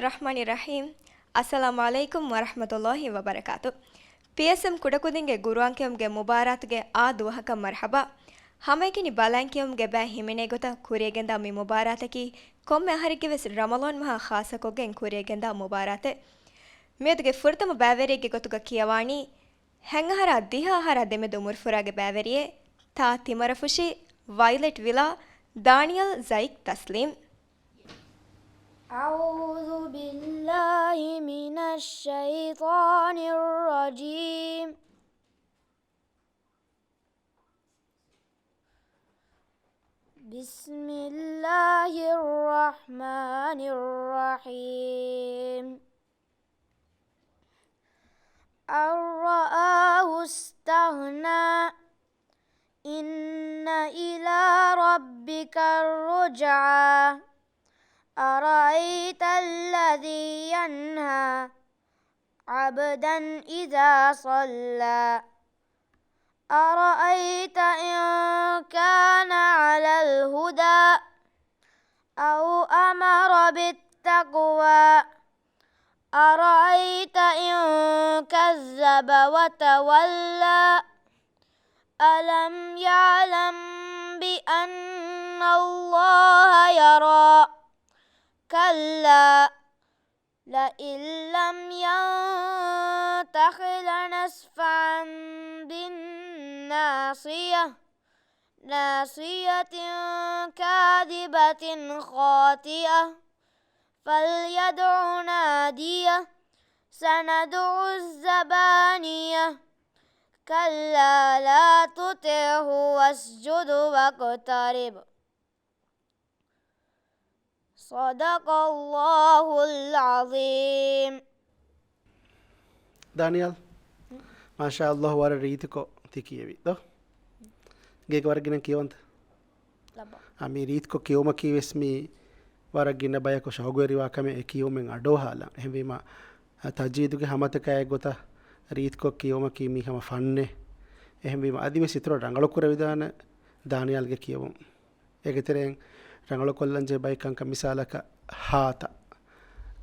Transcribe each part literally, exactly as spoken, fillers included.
ރަޙްމާނި ރަޙީމް. އައްސަލާމު ޢަލައިކުމް ވަރަޙްމަތުﷲި ވަބަރަކާތު. ޕީއެސްއެމް ކުޑަކުދިންގެ ގުރުއާން ކިޔުމުގެ މުބާރާތުގެ އާ ދުވަހަކަށް މަރުޙަބާ. ހަމައެކަނި ބަލާން ކިޔުމުގެ ބައި ހިމެނޭ ގޮތަށް ކުރިޔަށްގެންދާ މި މުބާރާތަކީ ކޮންމެ އަހަރެއްގެ ވެސް ރަމަޟާން މަހާ ޚާއްޞަކޮށްގެން ކުރިޔަށްގެންދާ މުބާރާތެއް. މިއަދުގެ ފުރަތަމަ ބައިވެރިއެއްގެ ގޮތުގަ ކިޔަވާނީ، ހަތް އަހަރާ ދިހަ އަހަރާ ދެމެދު އުމުރުފުރާގެ ބައިވެރިއެއް، ތާ ތިމަރަފުށި، ވައިލެޓް ވިލާ، ދާނިޔަލް ޒައިކް ތަސްލީމް. أعوذ بالله من الشيطان الرجيم. بسم الله الرحمن الرحيم. أن رآه استغنى. إن إلى ربك الرجعى. أرأيت الذي ينهى عبدا إذا صلى. أرأيت إن كان على الهدى أو أمر بالتقوى. أرأيت إن كذب وتولى. ألم يعلم بأن الله يرى. كلا لئن لم ينته لنسفعا بالناصية. ناصية كاذبة خاطئة. فليدع ناديه. سندع الزبانية. كلا لا تطعه واسجد واقترب. صدق الله العظيم. ދާނިޔަލް، މާޝާﷲ، ވަރަށް ރީތިކޮށް ތި ކިޔެވި ދޯ؟ ގޭގަ ވަރަށް ގިނަ ކިޔަވަންތަ؟ ލައްބަ. އާ، މި ރީތިކޮށް ކިޔުމަކީ ވެސް މި ވަރަށް ގިނަ ބަޔަކު ޝައުގުވެރިވާ ކަމެއް، އެ ކިޔުމެއް އަޑުއަހާލަން. އެހެންވީމަ، ތަޖްވީދުގެ ހަމަތަކާއި ގޮތަށް ރީތިކޮށް ކިޔުމަކީ މީ ހަމަ ފަންނެއް. އެހެންވީމަ، އަދިވެސް އިތުރަށް ރަނގަޅު ކުރެވިދާނެ ދާނިޔަލްގެ ކިޔެވުން. އޭގެ ތެރެއިން ރަނގަޅުކޮށްލަންޖެހޭ ބައެއް ކަންކަން، މިސާލަކަށް ހާތަ.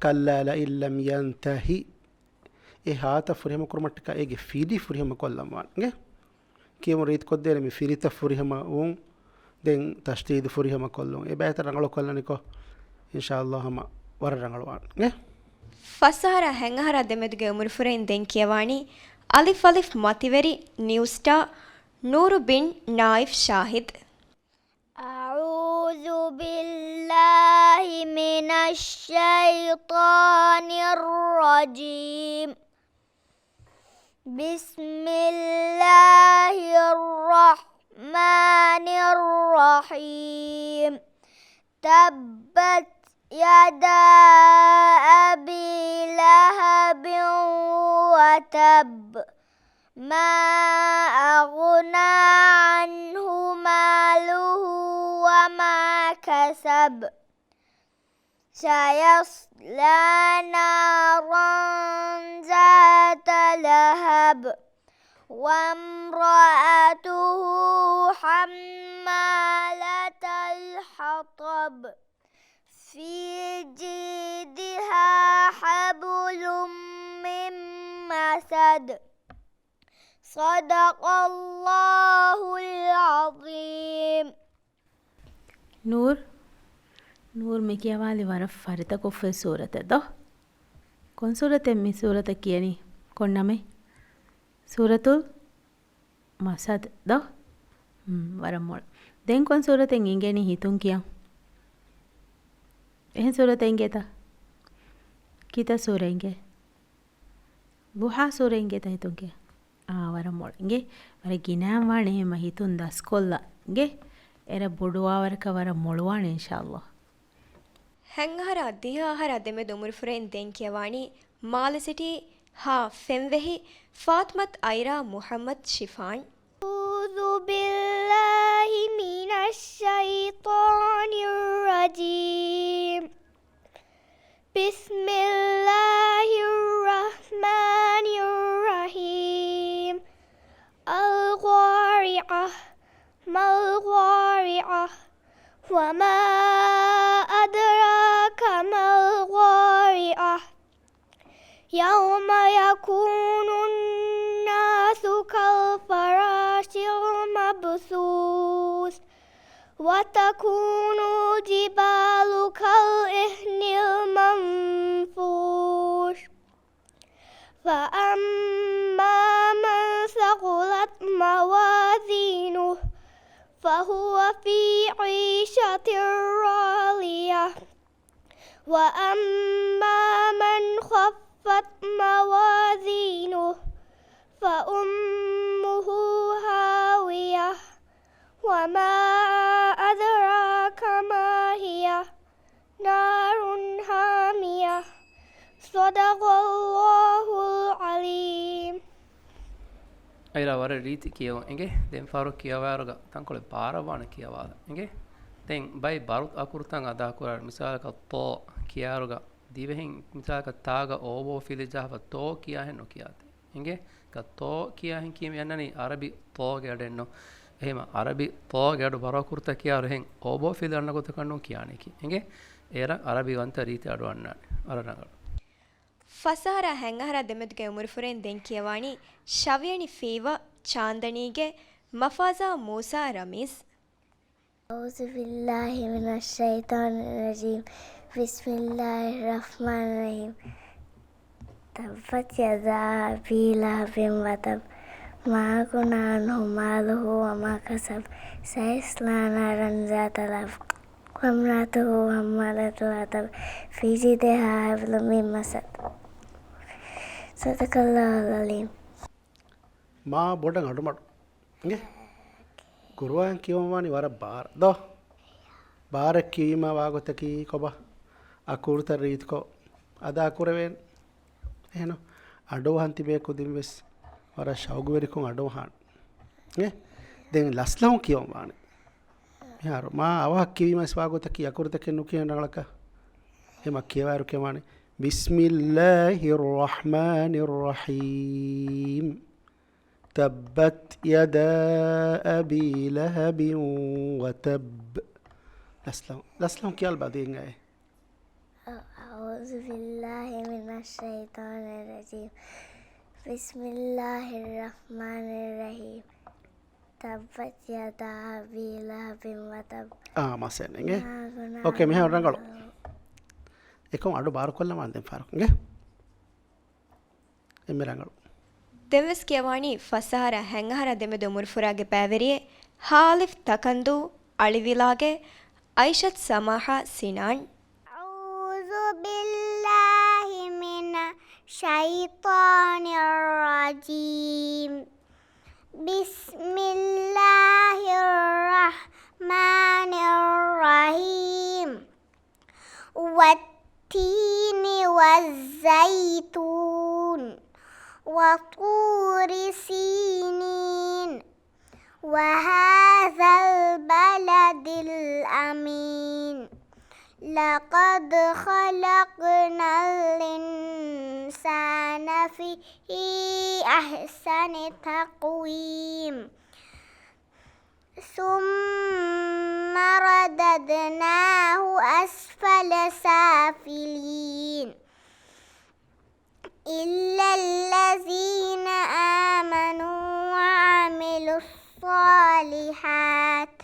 كلا لئن لم ينته. އެ ހާތަ ފުރިހަމަ ކުރުމަށްޓަކާ އޭގެ ފިލި ފުރިހަމަ ކޮށްލަން ވާނެ. އިނގޭ؟ ކިޔެވުން ރީތިކޮށްދޭނެ މި ފިލިތައް ފުރިހަމަ ވުން. ދެން ތަޝްދީދު ފުރިހަމަ ކޮށްލުން. އެ ބައިތައް ރަނގަޅު ކޮށްލަނިކޮށް، އިންޝާﷲ ހަމަ ވަރަށް ރަނގަޅުވާނެ. އިނގޭ؟ ފަސް އަހަރާ ހަތް އަހަރާ ދެމެދުގެ އުމުރުފުރެއިން ދެން ކިޔަވާނީ އަލިފް އަލިފް މަތިވެރި ނިއުސްޓާ ނޫރު ބިން ނާއިފް ޝާހިދް. أعوذ بالله من الشيطان الرجيم. بسم الله الرحمن الرحيم. تبت يدا أبي لهب وتب. ما أغنى عنه ماله وما كسب. سيصلى نارا ذات لهب. وامرأته حمالة الحطب. في جيدها حبل من مسد. صدق الله العظيم. ނޫރު، ނޫރު މި ކިޔަވާލި ވަރަށް ފަރިތަކޮށްފައި ސޫރަތެއް ދޯ؟ ކޮން ސޫރަތެއް މި ސޫރަތަށް ކިޔަނީ؟ ކޮން ނަމެއް؟ ސޫރަތުލް މަސަދް ދޯ؟ ހުން، ވަރަށް މޮޅު. ދެން ކޮން ސޫރަތެއް އިނގޭނީ ހިތުން ކިޔަން؟ އެހެން ސޫރަތެއް އިނގޭތަ؟ ކިތައް ސޫރަ އިނގޭ؟ ޟުޙާ ސޫރަ އިނގޭތަ ހިތުން ކިޔަން؟ އާ، ވަރަށް މޮޅު. އިނގޭ، ވަރަށް ގިނައިން ވާނެ އެހެން ހިތުން ދަސްކޮށްލަން. އިނގޭ، އެރަށް ބޮޑުވާވަރަކަށް ވަރަށް މޮޅުވާނެ އިންޝާﷲ. ހަތް އަހަރާ ދިހަ އަހަރާ ދެމެދު އުމުރުފުރެއިން ދެން ކިޔަވާނީ މާލެ ސިޓީ ހާ ފެންވެހި ފާތުމަތު އައިރާ މުޙައްމަދު ޝިފާން. أعوذ بالله من الشيطان الرجيم. بسم الله الرحمن الرحيم. القارعة. ما القارعة؟ وما أدراك ما القارعة. المنصوص. وتكون الجبال كالعهن المنفوش. فأما من ثقلت موازينه فهو في عيشة راضية. وأما من خفت موازينه فأمه هاوية. وما أدراك ما هي. نار حامية. صدق الله العظيم. އައިރާ ވަރަށް ރީތި ކިޔެވުން އިނގޭ. ދެން ފަހަރު ކިޔަވާއިރުގަ ތަންކޮޅެއް ބާރަށް ވާނެ ކިޔަވާލަން އިނގޭ. ދެން ބައެއް ބަރު އަކުރުތައް އަދާކުރާ، މިސާލަކަށް ތޯ ކިޔާއިރުގަ ދިވެހިން މިސާލަކަށް ތާގަ އޯބޯ ފިލި ޖަހާފަ ތޯ ކިޔާހެން ނުކިޔާތި. އިނގޭ؟ ތޯ ކިޔާހެން ކީ މި އަންނަނީ އަރަބި ތޯގެ އަޑެއްނު. އެހެމަ އަރަބި ތޯގެ އަޑު ބަރު އަކުރުތައް ކިޔާއިރު އެހެން އޯބޯ ފިލި އަންނަ ގޮތަކަށް ނޫން ކިޔާނީކީ. އިނގޭ؟ އޭރަށް އަރަބި ވަންތަ ރީތި އަޑު އަންނާނެ. އަރަނަގަޅު. ފަސް އަހަރާ ހަތް އަހަރާ ދެމެދުގެ އުމުރުފުރޭން ދެން ކިޔަވާނީ ޝަވިޔަނި ފީވަ ޗާންދަނީގެ މަފާޒާ މޫސާ ރަމީޒް. أعوذ بالله من الشيطان الرجيم. بسم الله الرحمن الرحيم. تبت يدا أبي لهب وتب. ما أغنى عنه ماله وما كسب. سيصلى نارا ذات لهب. وامرأته حمالة الحطب. في جيدها حبل من مسد. صدق الله العظيم. މާ ބޮޑަށް އަޑުމަޑު. އިނގޭ؟ ޤުރުއާން ކިޔަވަން ވާނީ ވަރަށް ބާރަށް ދޯ؟ ބާރަށް ކިޔީމާ ވާގޮތަކީ ކޮބާ؟ އަކުރުތައް ރީތިކޮށް އަދާކުރެވޭނެ. އެހެން އަޑުއަހަން ތިބޭ ކުދިން ވެސް ވަރަށް ޝައުގުވެރިކޮށް އަޑުއަހާނެ. އޭ؟ ދެން ލަސްލަހުން ކިޔަވަން ވާނެ. މިހާރު މާ އަވަހަށް ކިޔީމަ ވާގޮތަކީ އަކުރުތަކެއް ނުކިޔަން ރަނގަޅަކަށް. އެމަ ކިޔަވާއިރު ކިޔަވާނެ. بسم الله الرحمن الرحيم. تبت يدا أبي لهب وتب. ލަސްލަހުން، ލަސްލަހުން ކިޔާލަބަލަ ދިޔައީ. أعوذ بالله من الشيطان الرجيم. بسم الله الرحمن الرحيم. تبت يدا أبي لهب وتب. އާ، މަސެއް ނޭނގެ. މާ އަޣްނާ އޯކޭ، މިހާރު ރަނގަޅު. އެކަމް އަޑު ބާރުކޮށްލަމާ ދެން ފާރު. އިނގޭ؟ އެންމެ ރަނގަޅު. ދެންވެސް ކިޔަވާނީ ފަސް އަހަރާ ހަތް އަހަރާ ދެމެދު އުމުރުފުރާގެ ބައިވެރިއެއް ހާލިފް ތަކަންދޫ އަޅިވިލާގެ އައިޝަތު ސަމާހާ ސިނާން. أعوذ بالله من الشيطان الرجيم. بسم الله الرحمن الرحيم. والتين والزيتون وطور سينين وهذا البلد الأمين. لقد خلقنا الإنسان في أحسن تقويم. ثم رددناه أسفل سافلين. إلا الذين آمنوا وعملوا الصالحات،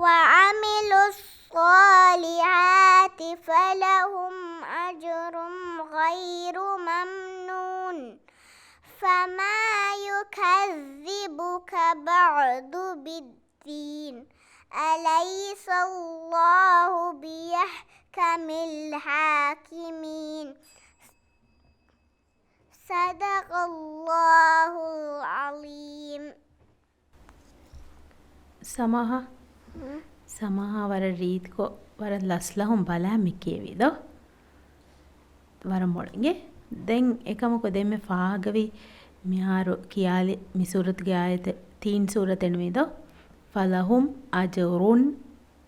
وعملوا الصالحات فلهم أجر غير ممنون. فما يكذبك بعد بالدين. أليس الله بأحكم الحاكمين. صدق الله العظيم. ސަމާހާ، ހުން؟ ސަމާހާ ވަރަށް ރީތިކޮށް، ވަރަށް ލަސްލަހުން ބަލާ މި ކިޔެވީ ދޯ؟ ވަރަށް މޮޅު އިނގޭ. ދެން އެކަމަކު ދެންމެ ފާހަގަވި މިހާރު ކިޔާލި މި ސޫރަތުގެ އާޔަތެއް ތީން ސޫރަތެއް ނުވީ ދޯ؟ ފަލަހުމް އަޖުރުން،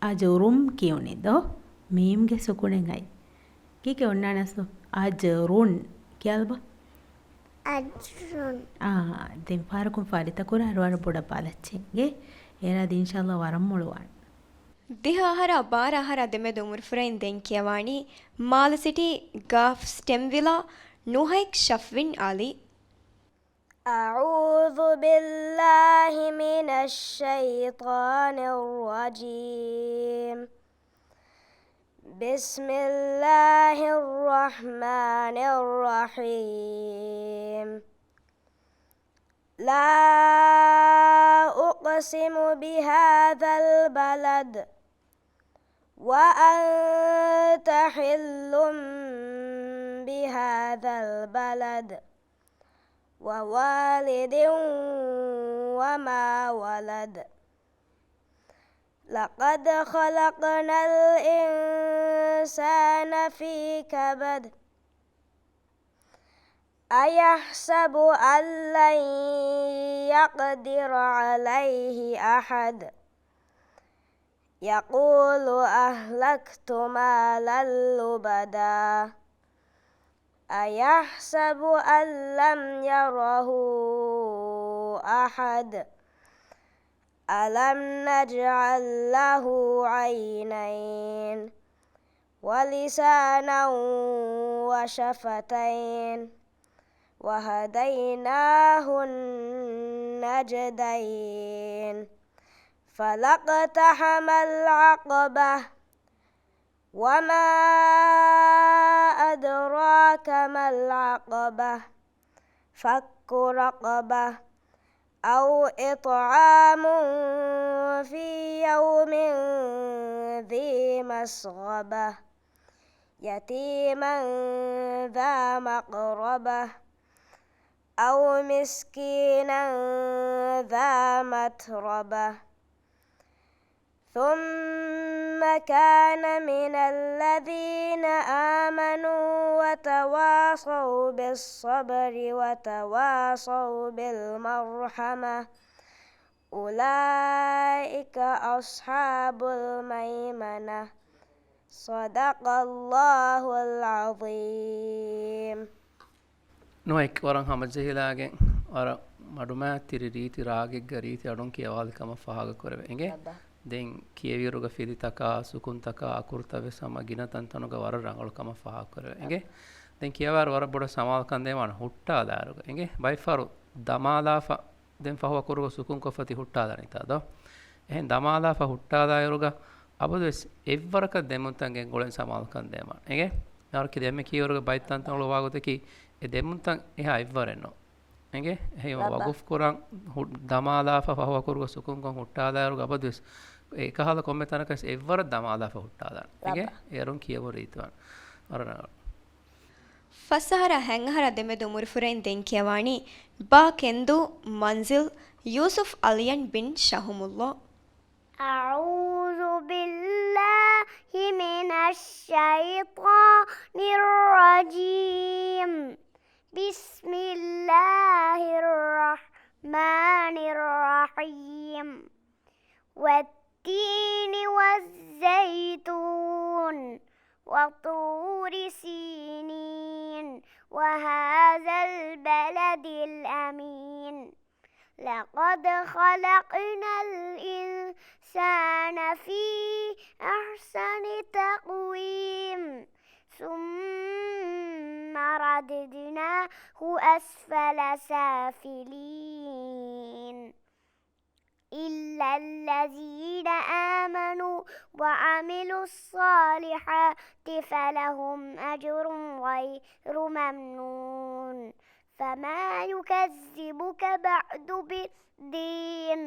އަޖުރުމް ކިޔުނީ ދޯ؟ މީމްގެ ސުކުނެއް އައި. ކީކޭ އޮންނާނެ އަސްލު؟ އަޖުރުން. ކިޔާލަބަ. އަޖުރުން. އާ، ދެން ފާރަކުން ފާރިތަކުރާ އަރުވާރަ ބޮޑަށް ބާލައްޗެއްގެ. އޭރާ ދިން އިންޝާﷲ ވަރަށް މޮޅުވާނެ. ދިހަ އަހަރާ ބާރަ އަހަރާ ދެމެދު އުމުރުފުރެއިން ދެން ކިޔަވާނީ މާލެ ސިޓީ ގާފް ސްޓެމްވިލާ ނުހައިކް ޝަފްވިން އަލީ. أعوذ بالله من الشيطان الرجيم. بسم الله الرحمن الرحيم. لا أقسم بهذا البلد وأنت حل بهذا البلد ووالد وما ولد. لقد خلقنا الإنسان في كبد. أيحسب أن لن يقدر عليه أحد. يقول أهلكت مالا لبدا. أيحسب أن لم يره أحد. ألم نجعل له عينين ولسانا وشفتين وهديناه النجدين فلا اقتحم العقبة وما أدراك ما العقبة فك رقبة أو إطعام في يوم ذي مسغبة يتيما ذا مقربة أو مسكينا ذا متربة ثم كان من الذين آمنوا وتواصوا بالصبر وتواصوا بالمرحمة أولئك أصحاب الميمنة. صدق الله العظيم. ނުވަތަ ވަރަށް ހަމަޖެހިލާގެން ވަރަށް މަޑުމައިތިރި ރީތި ރާގެއްގަ ރީތި އަޑުން ކިޔަވާލި ކަމަށް ފާހަގަކުރެވޭ. އިނގޭ؟ އައްބާ. ދެން ކިޔެވިއިރުގަ ފިލިތަކާ، ސުކުންތަކާ، އަކުރުތައް ވެސް ހަމަ ގިނަ ތަންތަނުގަ ވަރަށް ރަނގަޅު ކަމަށް ފާހަގަކުރެވޭ. އިނގޭ؟ އައްބާ. ދެން ކިޔަވާއިރު ވަރަށް ބޮޑަށް ސަމާލުކަން ދޭންވާނެ ހުއްޓާލާއިރުގަ. އިނގޭ؟ ބައެއްފަހަރު ދަމާލާފަ ދެން ފަހު އަކުރުގަ ސުކުންކޮށްފަ ތި ހުއްޓާލަނީތާ ދޯ؟ އެހެން ދަމާލާފަ ހުއްޓާލާއިރުގަ އަބަދުވެސް އެއްވަރަކަށް ދެމުންތަން ގެންގުޅެން ސަމާލުކަން ދޭންވާނެ. އިނގޭ؟ މިހާރު ކި ދެންމެ ކީއިރުގަ ބައެއް ތަންތަނުގަ ވާގޮތަކީ އެ ދެމުންތަން އެހާ އެއްވަރެއް ނޫން. އިނގޭ؟ އެހެން އައްބާ. ވަގުފް ކުރަން ހު-، ދަމާލާފަ ފަހު އަކުރުގަ ސުކުންކޮށް ހުއްޓާލާއިރުގަ އަބަދުވެސް އެކަހަލަ ކޮންމެ ތަނަކަސް އެއްވަރަށް ދަމާލާފަ ހުއްޓާލާނެ. އިނގޭ؟ އައްބާ. އޭރުން ކިޔަވުން ރީތިވާނެ. ވަރަށް ރަނގަޅު. ފަސް އަހަރާ ހަތް އަހަރާ ދެމެދު އުމުރުފުރެއިން ދެން ކިޔަވާނީ ބާ ކެންދޫ މަންޒިލް ޔޫސުފް އަލްޔަން ބިން ޝަހުމުއްލޯ. أعوذ بالله من الشيطان الرجيم. بسم الله الرحمن الرحيم. والتين والزيتون وطور سينين وهذا البلد الأمين. لقد خلقنا الإنسان في أحسن تقويم. ثم رددناه أسفل سافلين. إلا الذين آمنوا وعملوا الصالحات فلهم أجر غير ممنون. فما يكذبك بعد بالدين.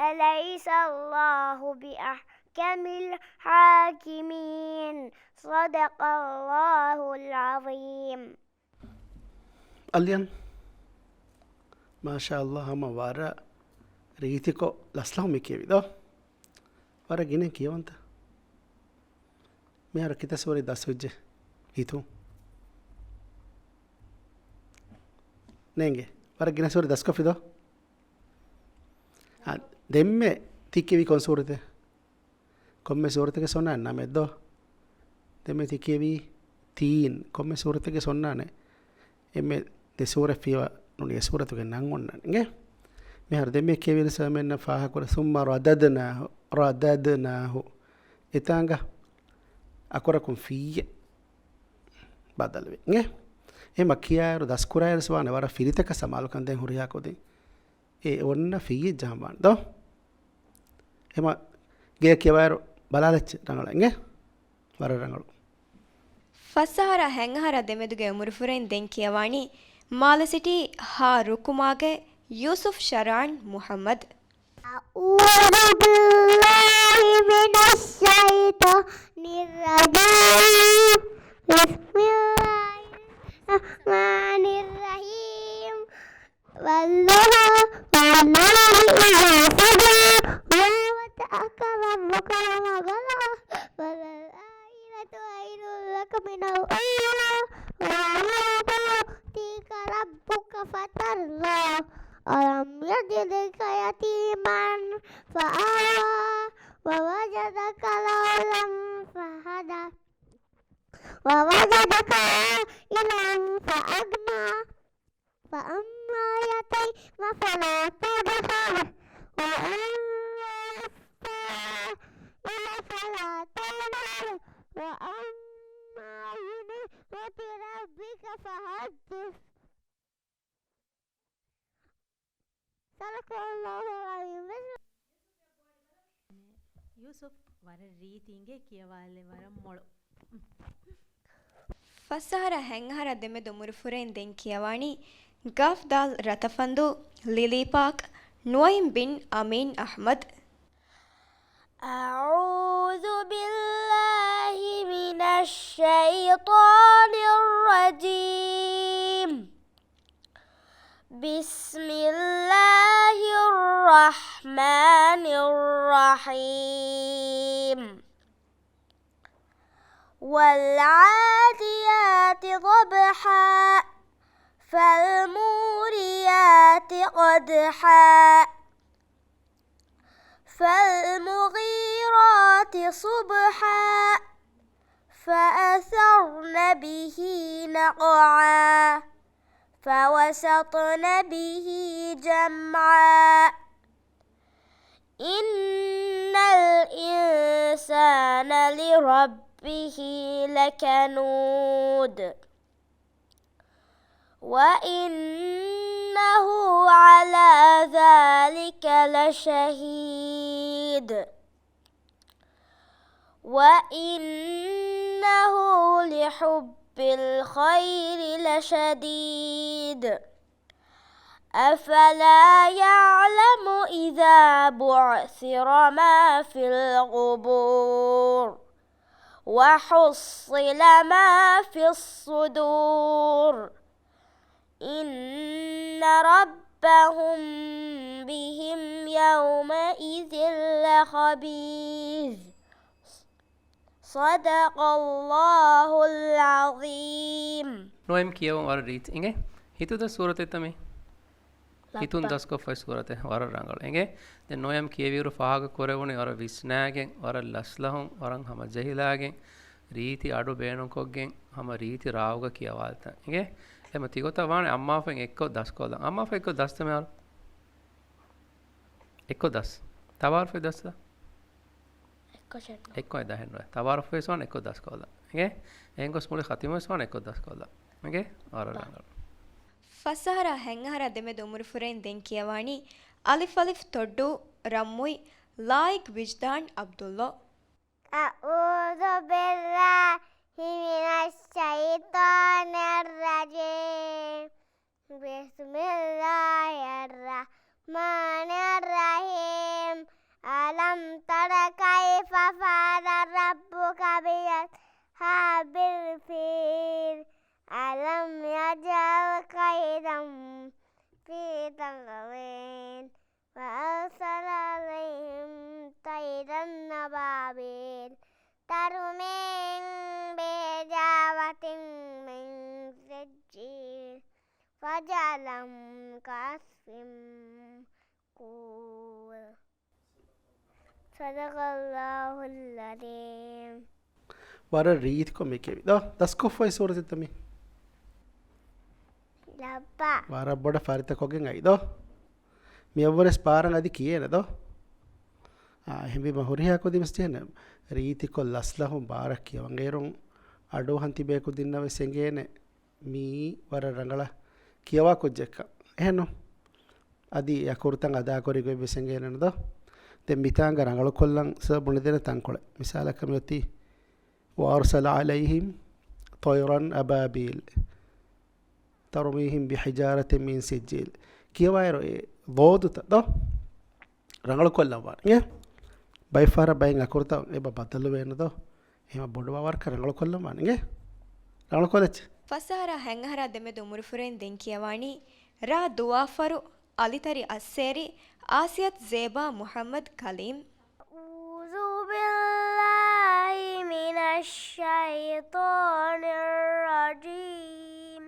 أليس الله بأحكم الحاكمين. صدق الله العظيم. އަލްޔަން. މާޝާﷲ، ހަމަ ވަރަށް ރީތިކޮށް ލަސްލަހުމެއް ކިޔެވި ދޯ؟ ވަރަށް ގިނަ ކިޔަވަންތަ؟ މިހާރު ކިތައް ސޫރަތް ދަސްވެއްޖެ ހިތުން؟ ނޭނގެ. ވަރަށް ގިނަ ސޫރަތް ދަސްކޮށްފި ދޯ؟ އާ، ދެންމެ ތި ކިޔެވީ ކޮން ސޫރަތެއް؟ ކޮންމެ ސޫރަތެއްގެ ސޮންނާނެ ނަމެއް ދޯ؟ ދެންމެ ތި ކިޔެވީ ތީން. ކޮންމެ ސޫރަތެއްގެ ސޮންނާނެ؟ އެންމެ ދެ ސޫރަތް ފިޔަވަ ނޫނީ އެ ސޫރަތުގެ ނަން އޮންނާނެ. އިނގޭ؟ މިހާރު ދެންމެ ކިޔެވި އިރު ސަމެންނަށް ފާހަގަކުރޭ. ثم رددناه، رددناه. އެތާނގަ އަކުރަކުން ފީއެއް ބަދަލުވި. އިނގޭ؟ އެމަ ކިޔާއިރު ދަސްކުރާއިރުސް ވާނެ ވަރަށް ފިރިތަކަށް ސަމާލުކަން ދޭން ހުރިހާ ކުދިން. އެ އޮންނަ ފިއްޔެއް ޖަހަން ވާނެ ދޯ؟ އެމަ ގޭ ކިޔަވާއިރު ބަލާލައްޗެ ރަނގަޅަށް އިނގޭ. ވަރަށް ރަނގަޅު. ފަސް އަހަރާ ހަތް އަހަރާ ދެމެދުގެ އުމުރުފުރެން ދެން ކިޔަވާނީ މާލެ ސިޓީ ހާ ރުކުމާގެ ޔޫސުފް ޝަރާން މުޙައްމަދު. أعوذ بالله من الشيطان الرجيم. بسم الله الرحمن الرحيم. والضحى والليل إذا سجى. ما ودعك ربك وما قلى. وللآخرة خير لك من الأولى. ولسوف يعطيك ربك فترضى. ألم يجدك يتيما فآوى. ووجدك ضالا فهدى. ووجدك عائلا فأغنى. فأما اليتيم فلا تقهر. وأما السائل فلا تنهر. وأما بنعمة ربك فحدث. صدق الله العظيم. ޔޫސުފް ވަރަށް ރީތި އިނގޭ ކިޔަވާލެއް ވަރަށް މޮޅު. ފަސް އަހަރާ ހަތް އަހަރާ ދެމެދު އުމުރުފުރެން ދެން ކިޔަވާނީ ގާފް ދާލް ރަތަފަންދު، ލިލީ ޕާކް، ނުޢައިމް ބިން އަމީން އަޙްމަދު. أعوذ بالله من الشيطان الرجيم. بسم الله الرحمن الرحيم. والعاديات ضبحا. فالموريات قدحا. فالمغيرات صبحا. فأثرن به نقعا. فوسطن به جمعا. إن الإنسان لربه لكنود. وإنه على ذلك لشهيد. وإنه لحب الخير لشديد. أفلا يعلم إذا بعثر ما في القبور وحصل ما في الصدور. إن ربهم بهم يومئذ لخبير. صدق الله العظيم. ނުޢައިމް ކިޔެވުން ވަރަށް ރީތި އިނގޭ. ހިތުދަސް ސޫރަތެއްތަ މީ؟ ހިތުން ލައްބަ. ދަސްކޮށްފައި ސޫރަތެއް ވަރަށް ރަނގަޅު އިނގޭ. ދެން ނުޢައިމް ކިޔެވިއިރު ފާހަގަ ކުރެވުނީ ވަރަށް ވިސްނާގެން، ވަރަށް ލަސްލަހުން، ވަރަށް ހަމަޖެހިލާގެން، ރީތި އަޑު ބޭނުންކޮށްގެން، ހަމަ ރީތި ރާވުގަ ކިޔަވާލިތަން އިނގޭ. އެމަ ތިގޮތަށް ވާނެ އައްމާފައިން އެއްކޮށް ދަސްކޮށްލަން. އައްމާފައި އެއްކޮށް ދަސްތަ މިހާރު؟ އެއްކޮށް ދަސް. ތަބާރުފައި ދަސްތަ؟ އެއްކޮށެއް ނޫން. އެއްކޮށް ދަހެއް ނުވޭ. ތަބާރުފައި ވެސް ވާނެ އެއްކޮށް ދަސްކޮށްލަން. އިނގޭ؟ އެހެން ގޮސް މުޅި ޚަތިމު ވެސް ވާނެ އެއްކޮށް ދަސްކޮށްލަން. އިނގޭ؟ ވަރަށް ރަނގަޅު. ފަސް އަހަރާ ހަތް އަހަރާ ދެމެދު އުމުރު ފުރެން ދެން ކިޔަވާނީ އަލިފް އަލިފް ތޮއްޑޫ ރަންމުއި ލާއިގް ވިޖްދާން ޢަބްދުﷲ. أعوذ بالله من الشيطان الرجيم. بسم الله الرحمن الرحيم. ألم تر كيف فعل ربك بأصحاب الفيل. ألم يجعل كيدهم في تضليل. وأرسل عليهم طيرا أبابيل ترميهم بحجارة من سجيل فجعلهم كعصف مأكول. صدق الله العظيم. ވަރަށް ރީތިކޮށް މި ކިޔެވި ދޯ. ދަސްކޮށްފައި ސޫރަތެއްތަ މީ؟ ލައްބަ. ވަރަށް ބޮޑަށް ފަރިތަކޮށްގެން އައި ދޯ. މިއަށްވުރެސް ބާރަށް އަދި ކިޔޭނެ ދޯ. އާ، އެހެންވީމަ ހުރިހާ ކުދިން ވެސް ޖެހޭނެ. ރީތިކޮށް ލަސްލަހުން ބާރަށް ކިޔަވަން. އޭރުން އަޑުއަހަން ތިބޭ ކުދިންނަށް ވެސް އެނގޭނެ. މިއީ ވަރަށް ރަނގަޅަށް ކިޔަވާ ކުއްޖެއްކަން. އެހެންނު؟ އަދި އަކުރުތައް އަދާކުރި ގޮތް ވެސް އެނގޭނެ ދޯ؟ ދެން މިތާނގަ ރަނގަޅުކޮށްލަން ސަބަބު ބުނެދޭނެ ތަންކޮޅެއް. މިސާލަކަށް މިއޮތީ، وَأَرْسَلَ عَلَيْهِمْ طَيْرًا أَبَابِيلَ تَرْمِيهِمْ بِحِجَارَةٍ مِّن سِجِّيلٍ. ކިޔަވާއިރު އެ ޟޯދުތައް ދޯ؟ ރަނގަޅުކޮށްލަން ވާނެ އިނގޭ. ބައެއް ފަހަރަށް ބައެއް އަކުރުތައް އެބަ ބަދަލުވޭނެ ދޯ؟ އެހެން ބޮޑު ވަރަކަށް ރަނގަޅުކޮށްލަން ވާނެ އިނގޭ. ރަނގަޅުކޮށްލައްޗޭ. ފަސްއަހަރާ ހަތްއަހަރާ ދެމެދު އުމުރުފުރެން ދެން ކިޔަވާނީ ރ ދުވާފަރު އަލިތަރި އައްސޭރި އާސިޔަތު ޒޭބާ މުޙައްމަދު ކަލީމް. أعوذ بالله من الشيطان الرجيم.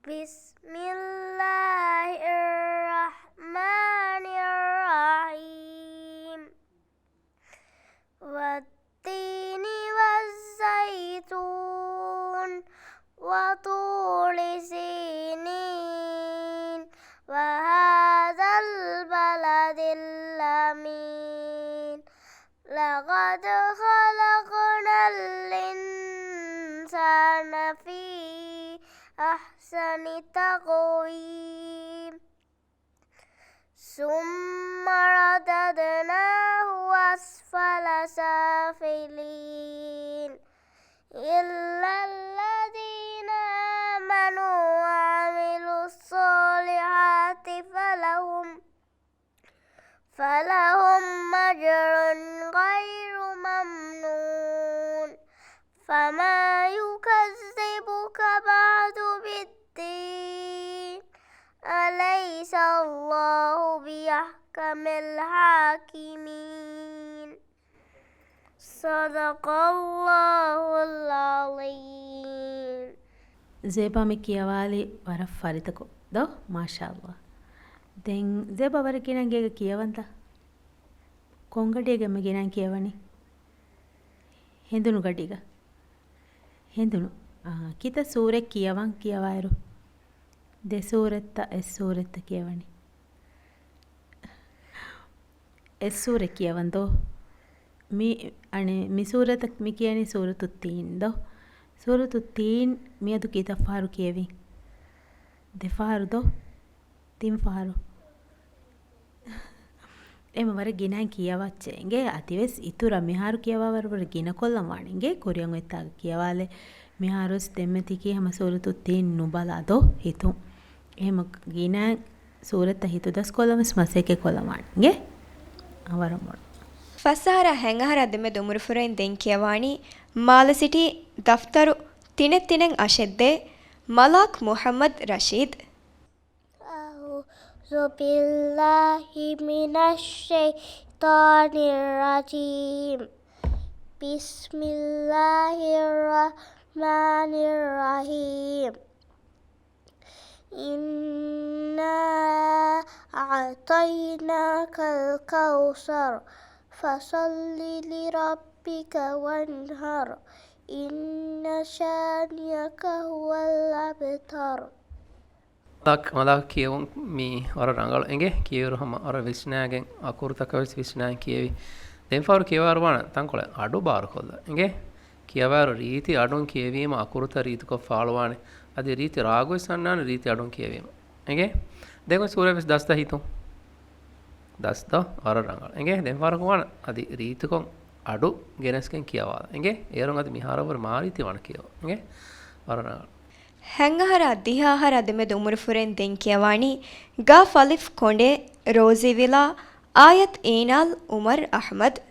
بسم الله الرحمن الرحيم. والتين والزيتون وطور سينين وهذا البلد الأمين. لقد خلقنا الإنسان في أحسن تقويم. ثم رددناه أسفل سافلين. إلا الذين آمنوا وعملوا الصالحات فلهم فلهم أجر غير ممنون. فما يكذبك بعد بالدين. أليس الله بأحكم الحاكمين. صدق الله العظيم. ޒޭބާ މި ކިޔަވާލި ވަރަށް ފަރިތަކޮށް ދޯ؟ މާޝާﷲ. ދެން ޒޭބާ ވަރަށް ގިނަ ގޭގަ ކިޔަވަންތަ؟ ކޮންގަޑިއެއްގަ މި ގިނަ ކިޔަވަނީ؟ ހެނދުނު ގަޑިގަ. ހެނދުނު. އާ، ކިތައް ސޫރަތް ކިޔަވަން ކިޔަވާއިރު؟ ދެ ސޫރަތްތަ އެއް ސޫރަތްތަ ކިޔަވަނީ؟ އެއް ސޫރަތް ކިޔަވަން ދޯ؟ މި، އަނެއް، މި ސޫރަތަށް މި ކިޔަނީ ސޫރަތު ތީން ދޯ؟ ސޫރަތު ތީން މިއަދު ކިތައް ފަހަރު ކިޔެވިން؟ ދެ ފަހަރު ދޯ؟ ތިން ފަހަރު. އެމަ ވަރަށް ގިނައިން ކިޔަވައްޗޭ އިނގޭ. އަދިވެސް އިތުރަށް މިހާރު ކިޔަވާ ވަރު ވަރަށް ގިނަ ކޮށްލަން ވާނެ އިނގޭ. ކުރިއަށް އޮތްތާގަ ކިޔަވާލެ. މިހާރުވެސް ދެންމެ ތިކީ ހަމަ ސޫރަތު ތީން ނުބަލާ ދޯ ހިތުން. އެހެމަ ގިނަ ސޫރަތްތައް ހިތުދަސްކޮށްލަން ވެސް މަސައްކަތް ކޮށްލަން ވާނެ އިނގޭ. އަވަރަށް މޮޅު. ފަސްއަހަރާ ހަތްއަހަރާ ދެމެދު އުމުރުފުރެން ދެން ކިޔަވާނީ މާލެ ސިޓީ ދަފްތަރު ތިނެއް ތިނެއް އަށެއް ދޭ މަލާކް މުޙައްމަދު ރަޝީދު. أعوذ بالله من الشيطان الرجيم. بسم الله الرحمن الرحيم. إنا أعطيناك الكوثر. فصل لربك وانحر. إن شانئك هو الأبتر. މަލާކް، މަލާކް ކިޔެވުން މީ ވަރަށް ރަނގަޅު އިނގޭ. ކިޔެވިއިރު ހަމަ ވަރަށް ވިސްނާގެން، އަކުރުތަކަށް ވެސް ވިސްނާގެން ކިޔެވި. ދެން ފަހަރު ކިޔަވާއިރު ވާނެ ތަންކޮޅެއް އަޑު ބާރުކޮށްލަ އިނގޭ. ކިޔަވާއިރު ރީތި އަޑުން ކިޔެވީމަ އަކުރުތައް ރީތިކޮށް ފާޅުވާނެ. އަދި ރީތި ރާގުވެސް އަންނާނެ ރީތި އަޑުން ކިޔެވީމަ އިނގޭ. ދެން އޮތް ސޫރަތް ވެސް ދަސްތަ ހިތުން. ދަސްތަ ވަރަށް ރަނގަޅު އިނގޭ. ދެން ފަހަރަކު ވާނެ އަދި ރީތިކޮށް އަޑު ގެނެސްގެން ކިޔަވާލަ އިނގޭ. އޭރުން އަދި މިހާރަށް ވަރަށް މާރީތި ވާނެ ކިޔަވާ އިނގޭ. ވަރަށް ރަނގަޅު. ހަތްއަހަރާ ދިހައަހަރާ ދެމެދު އުމުރުފުރެން ދެން ކިޔަވާނީ ގ އަލިފް ކޮނޑޭ ރޯޒީ ވިލާ އާޔަތް އީނާލް އުމަރު އަޙްމަދު.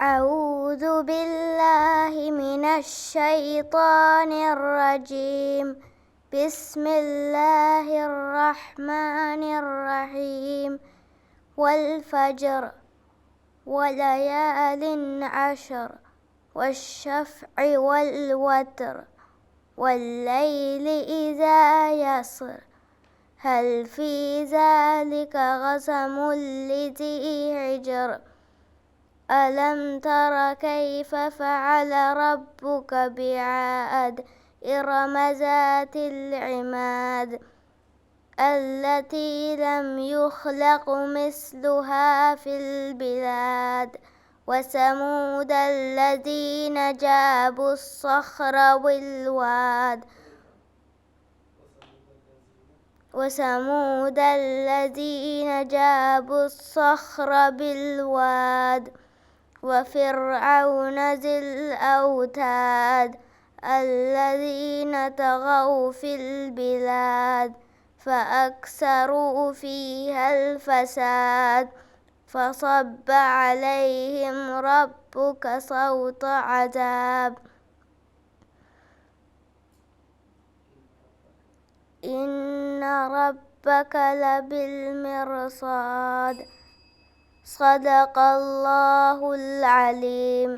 أعوذ بالله من الشيطان الرجيم. بسم الله الرحمن الرحيم. والفجر. وليال عشر. والشفع والوتر. والليل إذا يسر. هل في ذلك قسم لذي حجر. ألم تر كيف فعل ربك بعاد إرم ذات العماد. التي لم يخلق مثلها في البلاد وثمود الذين جابوا الصخر بالواد. وثمود الذين جابوا الصخر بالواد. وفرعون ذي الأوتاد. الذين طغوا في البلاد. فأكثروا فيها الفساد. فصب عليهم ربك سوط عذاب. إن ربك لبالمرصاد. صدق الله العظيم.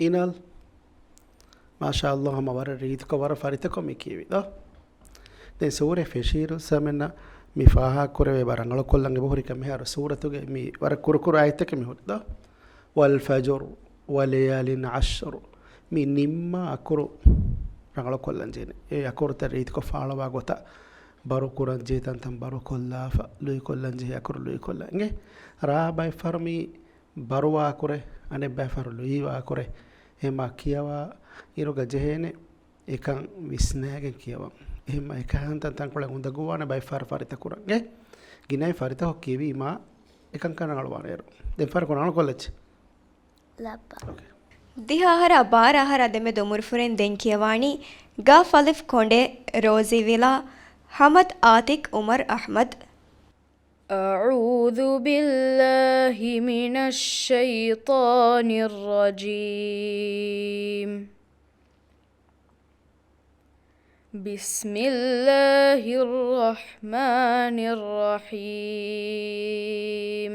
އިނާލް. މާޝާﷲ، ހަމަ ވަރަށް ރީތިކޮށް، ވަރަށް ފަރިތަކޮށް މި ކިޔެވި ދޯ. ދެން ސޫރަ ފެށިއިރު ސަމެންނަ މި ފާހަގަކުރެވޭ ބަ ރަނގަޅުކޮށްލަން އެބަހުރި ކަމެއް ހާރު ސޫރަތުގެ މި ވަރަށް ކުރުކުރު އާޔަތްތަކެއް މި ހުރި ދޯ. والفجر وليال عشر. މި ނިންމާ އަކުރު ރަނގަޅުކޮށްލަން ޖެހޭނެ. އެ އަކުރުތައް ރީތިކޮށް ފާޅުވާ ގޮތަށް ބަރު ކުރަން ޖެހޭ ތަންތަން ބަރުކޮށްލާފަ، ލުއިކޮށްލަން ޖެހޭ އަކުރު ލުއިކޮށްލާ އިނގޭ. ރާ ބައެއް ފަހަރު މި ބަރުވާ އަކުރެއް، އަނެއް ބައެއް ފަހަރު ލުއިވާ އަކުރެއް. އެހެންމާ ކިޔަވާ އިރުގަ ޖެހޭނެ އެކަން ވިސްނާގެން ކިޔަވަން. އެހެންމާ އެކަހަން ތަންތަންކޮޅެއް އުނދަގޫވާނެ ބައެއް ފަހަރު ފަރިތަކުރަން. އެ ގިނައި ފަރިތަކޮށް ކިޔެވީމާ އެކަންކަން ރަނގަޅުވާނެއިރު. ދެން ފަރިތަކުރަން ރަނގަޅުކޮށްލައްޗޭ. ލައްބަ. އޯކޭ. ދިހަ އަހަރާ ބާރަ އަހަރާ ދެމެދު އުމުރުފުރެން ދެން ކިޔަވާނީ ގާފް އަލިފް ކޮނޑެ ރޯޒީ ވިލާ ހަމަދް އާތިޤް އުމަރު އަޙްމަދު. أعوذ بالله من الشيطان الرجيم. بسم الله الرحمن الرحيم.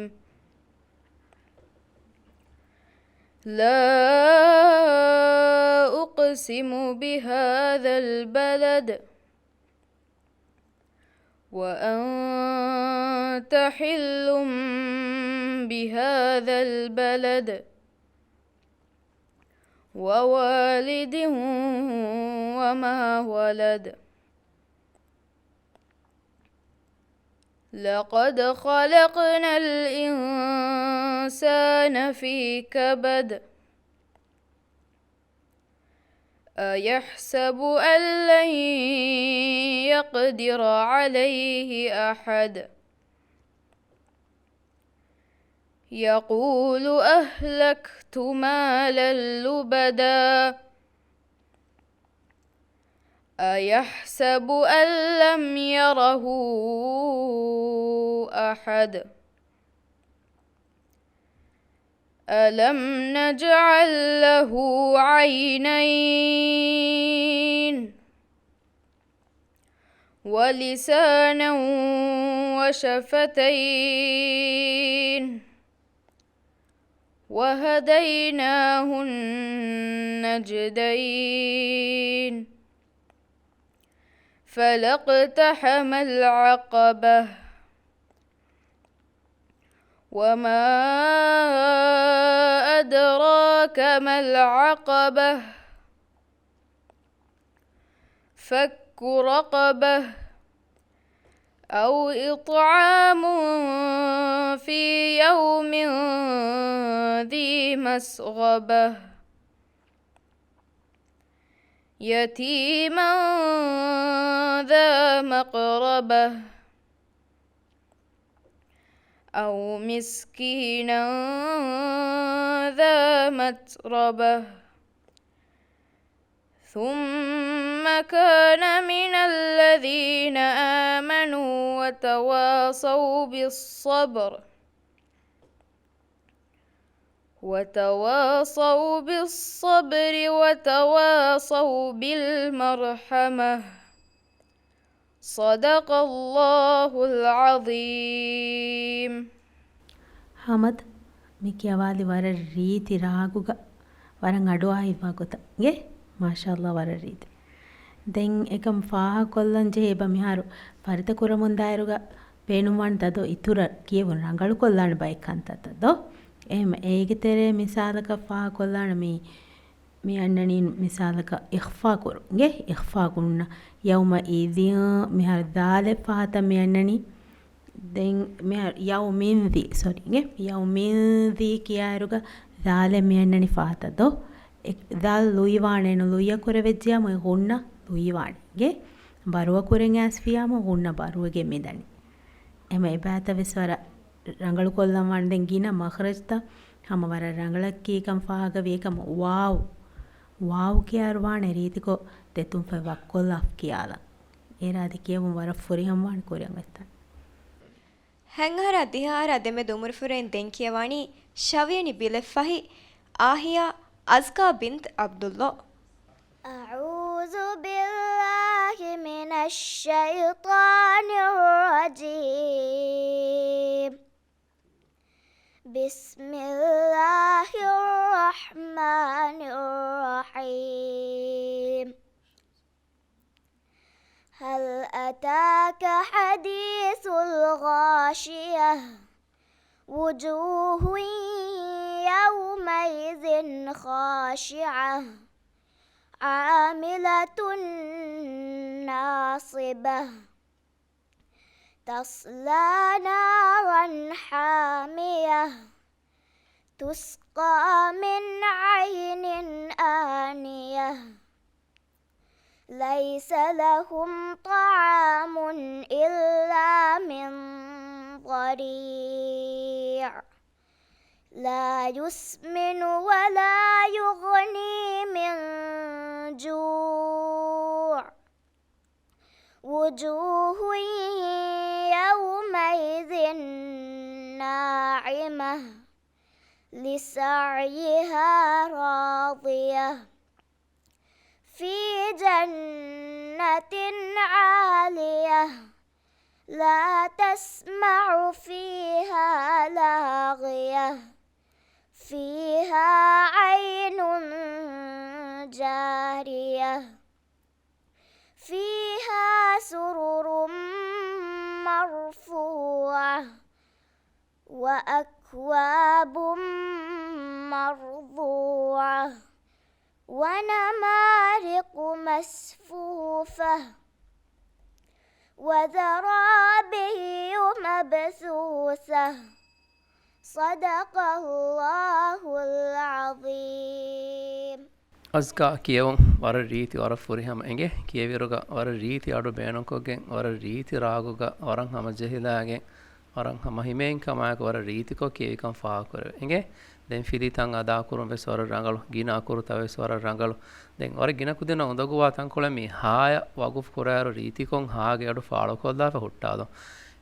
لا أقسم بهذا البلد وأنت حل بهذا البلد ووالد وما ولد. لقد خلقنا الإنسان في كبد. أيحسب أن لن يقدر عليه أحد. يقول أهلكت مالا لبدا. أيحسب أن لم يره أحد. ألم نجعل له عينين ولسانا وشفتين وهديناه النجدين فلا اقتحم العقبة وما أدراك ما العقبة فك رقبة أو إطعام في يوم ذي مسغبة يتيما ذا مقربة أو مسكينا ذا متربة ثم كان من الذين آمنوا وتواصوا بالصبر وتواصوا بالصبر وتواصوا بالمرحمة. صدق الله العظيم. ހަމަދު، މި ކިޔަވާލި ވަރަށް ރީތި ރާގުގަ ވަރަށް އަޑުއައިވާ ގޮތަށް އިނގޭ. މާޝާﷲ، ވަރަށް ރީތި. ދެން އެކަން ފާހަގަކޮށްލަން ޖެހޭ އެބަ މިހާރު ފަރިތަ ކުރަމުންދާއިރުގަ ބޭނުންވާނެ ތަދޯ އިތުރަށް ކިޔެވުން ރަނގަޅުކޮށްލާނެ ބައެއް ކަންތައްތައް ދޯ. އެހެން އޭގެ ތެރޭ މިސާލަކަށް ފާހަގަކޮށްލާނެ މި މި އަންނަނީ މިސާލަކަށް އިޚްފާ ކުރުން. އިޚްފާ ކުރުން. ޔައުމަ އިޒިން މިހާރު ދާލެއް ފަހަތަށް މި އަންނަނީ. ދެން މި ޔައުމިން ޛީ، ސޮރީ، އިނގޭ؟ ޔައުމިން ޛީ ކިޔާއިރުގަ ޛާލެއް މި އަންނަނީ ފާތަ ދޯ؟ އެ، ޛާލް ލުއިވާނެ ނު، ލުއިޔަ ކުރެވެއްޖިޔާމު އެ ޣުންނަ ލުއިވާނެ. އިނގޭ؟ ބަރުވަ ކުރެން އައިސްފިޔާމު ޣުންނަ ބަރުވެގެން މިދަނީ. އެހެމަ އެބައިތަ ވެސް ވަރަށް ރަނގަޅު ކޮށްލަން ވާނެ. ދެން ގިނަ މަޚްރަޖްތައް ހަމަ ވަރަށް ރަނގަޅަށް ކީކަން ފާހަގަވި އެކަމަ ވާވް، ވާވް ކިޔާއިރު ވާނެ ރީތިކޮށް ދެތުންފަތް ވައްކޮށްލާފަ ކިޔާލަން. އޭރާ އަދި ކިޔެވުން ވަރަށް ފުރިހަމަ ވާނެ ކުރިއަށް އޮތްތަން. ހަތް އަހަރާ ދިހަ އަހަރާ ދެމެދު އުމުރުފުރޭން ދެން ކިޔަވާނީ ޝަވިޔަނި ބިލެއްފަހި އާހިޔާ އަޒްކާ ބިންތް ޢަބްދުﷲ. أعوذ بالله من الشيطان الرجيم. بسم الله الرحمن الرحيم. هل أتاك حديث الغاشية. وجوه يومئذ خاشعة. عاملة ناصبة. تصلى نارا حامية. تسقى من عين آنية. ليس لهم طعام إلا من ضريع. لا يسمن ولا يغني من جوع. وجوه يومئذ ناعمة. لسعيها راضية. في جنة عالية. لا تسمع فيها لاغية. فيها عين جارية. فيها سرر مرفوعة. وأكواب مرفوعة. ونمارق مصفوفة. وزرابي مبثوثة. صدق الله العظيم. އަޒްކާ ކިޔެވުން ވަރަށް ރީތި، ވަރަށް ފުރިހަމަ އެނގޭ. ކިޔެވިއިރުގަ ވަރަށް ރީތި އަޑު ބޭނުންކޮށްގެން، ވަރަށް ރީތި ރާގުގަ ވަރަށް ހަމަޖެހިލާގެން، ވަރަށް ހަމަ ހިމޭން ކަމާއެކު ވަރަށް ރީތިކޮށް ކިޔެވިކަން ފާހަގަކުރެވޭ. އެނގޭ؟ ދެން ފިލި ތަން އަދާކުރުން ވެސް ވަރަށް ރަނގަޅު، ގިނަ އަކުރުތައް ވެސް ވަރަށް ރަނގަޅު. ދެން ވަރަށް ގިނަ ކުދިންނަށް އުނދަގޫވާ ތަންކޮޅެއް މި ހާޔަށް ވަގުފު ކުރާއިރު ރީތިކޮށް ހާގެ އަޑު ފާޅުކޮށްލާފަ ހުއްޓާލުން.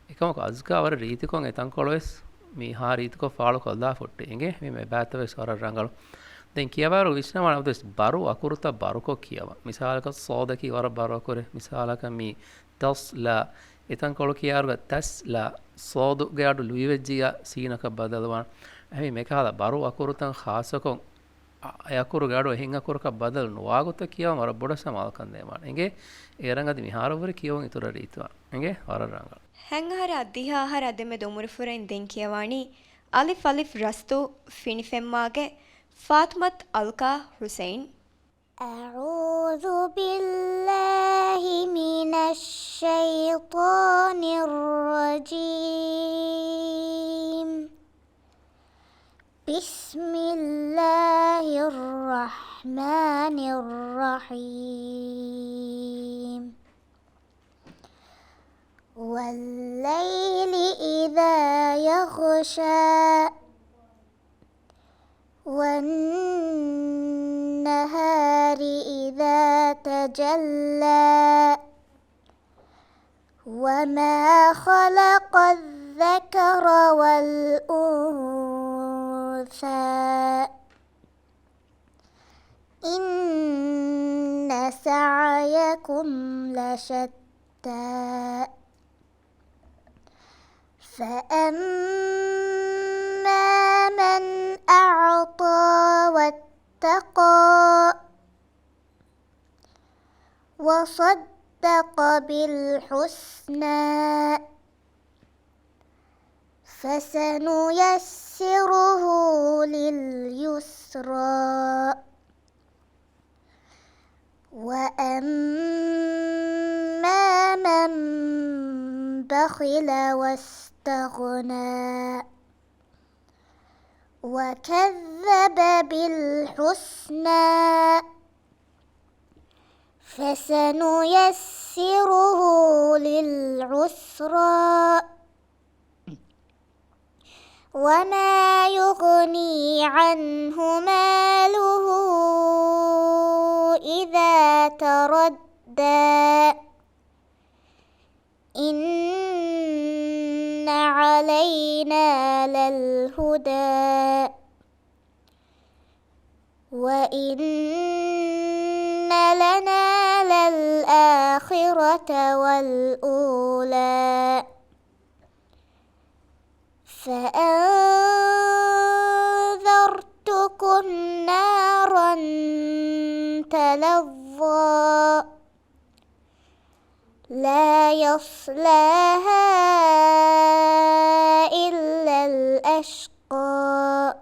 އެކަމަކު އަޒްކާ ވަރަށް ރީތިކޮށް އެތަންކޮޅު ވެސް މި ހާ ރީތިކޮށް ފާޅުކޮށްލާފަ ހުއްޓޭ. އެނގޭ؟ މި އެބައިތައް ވެސް ވަރަށް ރަނގަޅު. ދެން ކިޔަވާއިރު ވިސްނަވާނެ އަބަދުވެސް ބަރު އަކުރުތައް ބަރުކޮށް ކިޔަވާ. މިސާލަކަށް ޞާދަކީ ވަރަށް ބަރު އަކުރެއް. މިސާލަކަށް މި ތަޞްލާ. އެތަންކޮޅު ކިޔާއިރުގަ ތަސްލާ. ޞާދުގެ އަޑު ލުއިވެއްޖިއްޔާ ސީނަކަށް ބަދަލުވާނެ. އެހެން މިކަހަލަ ބަރު އަކުރުތައް ޚާއްޞަކޮށް އަ-، އެ އަކުރުގެ އަޑު އެހެން އަކުރަކަށް ބަދަލު ނުވާގޮތަށް ކިޔަވަން ވަރަށް ބޮޑަށް ސަމާލުކަން ދޭންވާނެ. އެނގޭ؟ އޭރަށް އަދި މިހާރަށްވުރެ ކިޔެވުން އިތުރަށް ރީތިވާނެ. އެނގޭ؟ ވަރަށް ރަނގަޅު. ހަތް އަހަރާ ދިހަ އަހަރާ ދެމެދު އުމުރުފުރެން ދެން ކިޔަވާނީ އަލިފް އަލިފް ރަސްތު ފިނިފެންމާގެ ފާތުމަތް އަލްކާ ހުސެއިން. أعوذ بالله من الشيطان الرجيم. بسم الله الرحمن الرحيم. والليل إذا يغشى. والنهار إذا تجلى. وما خلق الذكر والأنثى. إن سعيكم لشتى. فأما من أعطى واتقى. وصدق بالحسنى. فسنيسره لليسرى. وأما من بخل واستغنى وكذب بالحسنى فسنيسره للعسرى وما يغني عنه ماله إذا تردى إن علينا للهدى وإن لنا للآخرة والأولى فأنذرتكم نارا تلظى لا يصلاها إلا الأشقى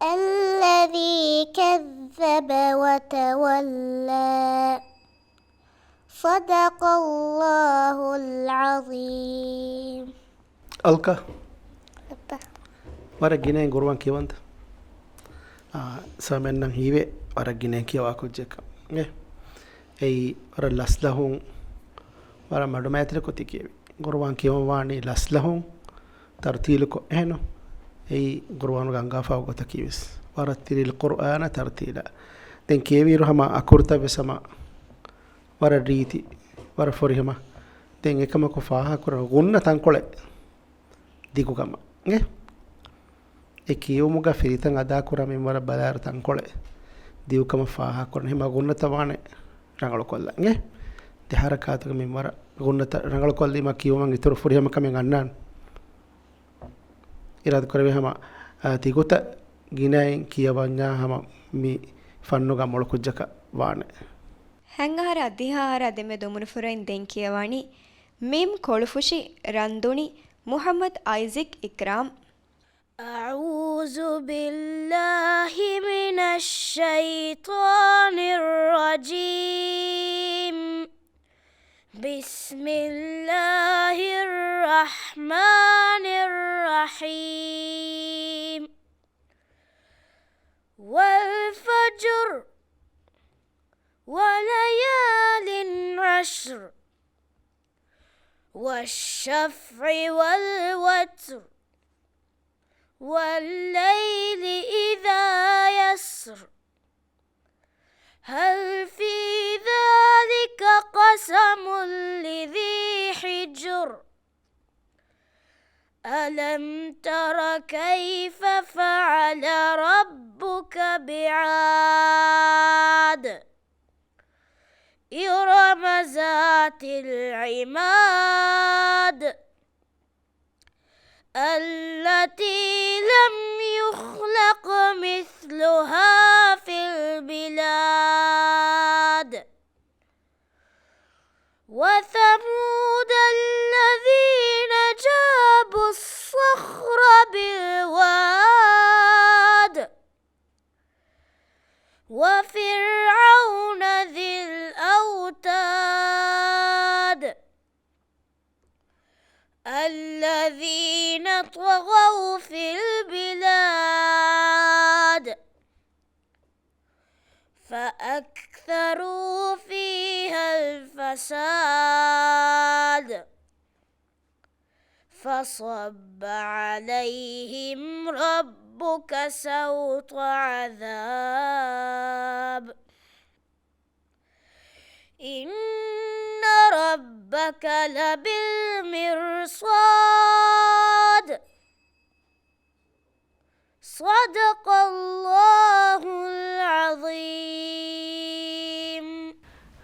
الذي كذب وتولى صدق الله العظيم. އަލްކާ. ވަރަށް ގިނައިން ގުރުއާން ކިޔަވަންތަ؟ އާ، ސަމެންނަށް ހީވޭ ވަރަށް ގިނައިން ކިޔަވާ ކުއްޖެއްކަން. އެ، އެއީ ވަރަށް ލަސްލަހުން ވަރަށް މަޑުމައިތިރަކޮށް ތި ކިޔެވި. ގުރުއާން ކިޔަވަން ވާނީ ލަސްލަހުން ތަރުތީލުކޮށް އެހެންނު. އެއީ ގުރުއާނުގެ އަންގާފާ ގޮތަކީވެސް. ورتل القرآن ترتيلا. ދެން ކިޔެވިއިރު ހަމަ އަކުރުތައް ވެސް ހަމަ ވަރަށް ރީތި، ވަރަށް ފުރިހަމަ. ދެން އެކަމަކު ފާހަގަކުރަން ގުންނަ ތަންކޮޅެއް ދިގުކަމަށް. އެ ކިޔެވުމުގަ ފިރިތަން އަދާކުރާ މިންވަރަށް ބަލާއިރު ތަންކޮޅެއް ދިގުކަމަށް ފާހަގަކުރަން. ހަމަ ގުންނަތައް ވާނެ ރަނގަޅުކޮށްލަން. އެ ދެ ހަރަކާތުގެ މިންވަރަށް ގުންނަތައް ރަނގަޅުކޮށްލީމަ ކިޔުމަށް އިތުރު ފުރިހަމަ ކަމެއް އަންނާނެ. އިރާދަކުރެވޭ ހަމަ، އާ، ތިގޮތަށް ގިނައިން ކިޔަވަންޏާ ހަމަ މި ފަންނުގަ މޮޅު ކުއްޖަކަށް ވާނެ. ހަތް އަހަރާ ދިހަ އަހަރާ ދެމެދު އުމުރުފުރައިން ދެން ކިޔަވާނީ މީމް ކޮޅުފުށި ރަންދުނި މުޙައްމަދު އައިޒެކް އިކްރާމް. أعوذ بالله من الشيطان الرجيم. بسم الله الرحمن الرحيم. والفجر. وليال عشر. والشفع والوتر. والليل إذا يسر. هل في ذلك قسم لذي حجر. ألم تر كيف فعل ربك بعاد. إرم ذات العماد. التي لم يخلق مثلها في البلاد. وثمود الذين جابوا الصخر بالواد. وفرعون ذي الأوتاد. الذين طغوا في البلاد. فأكثروا فيها الفساد. فصب عليهم ربك سوط عذاب. إن ربك لبالمرصاد. صدق الله العظيم.